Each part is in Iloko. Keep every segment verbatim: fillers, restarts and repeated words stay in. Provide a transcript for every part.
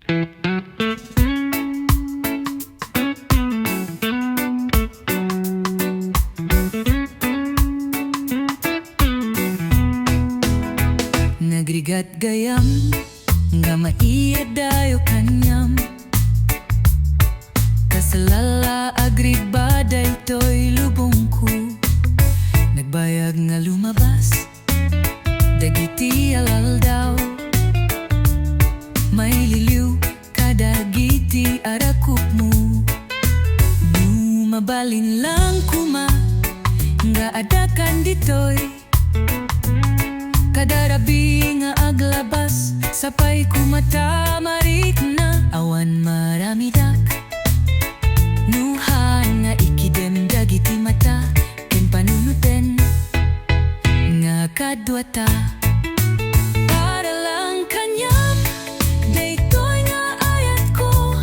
Nagrigat gayam nga maiyat dayo kaniam. Kasla la agriba daytoy lubongko. Nagbayag nga lumabas dagiti al-aldaw. Maililiw kadagiti arakupmo. No mabalin lang koma nga adda kan ditoy, kada rabii nga aglabas, sapay koma ta marikna. Awan maaramidak no haan nga ikidem dagiti mata ken panunoten nga kaduata. Para lang kaniam daytoy nga ayatko,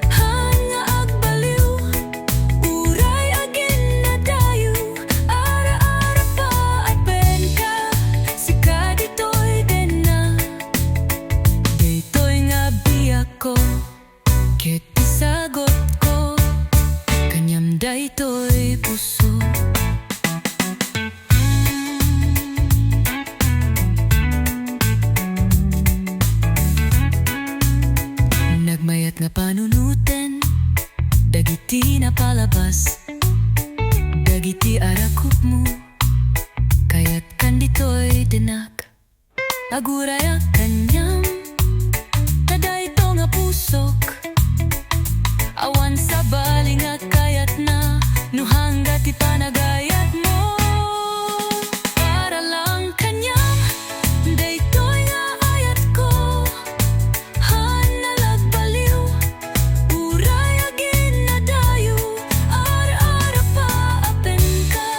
haan nga agbaliw, uray aginnadayo, ara-arapa a penka, sika ditoy denna. Daytoy nga biagko ket isagutko kaniam daytoy puso. Nagmayat nga panunoten dagiti napalabas, dagiti arakupmo, kayat kan ditoy denak. Agurayak kaniam ta daytoy nga pusok, awan sabali nga kayatna no hangga ti panagayatmo. Para lang kaniam daytoy nga ayatko, haan nga agbaliw, uray aginnadayo, ar-arapa a penka,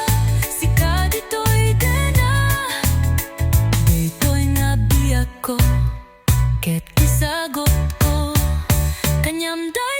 sika ditoy denna. Daytoy nga biagko ket isagutko kaniam daytoy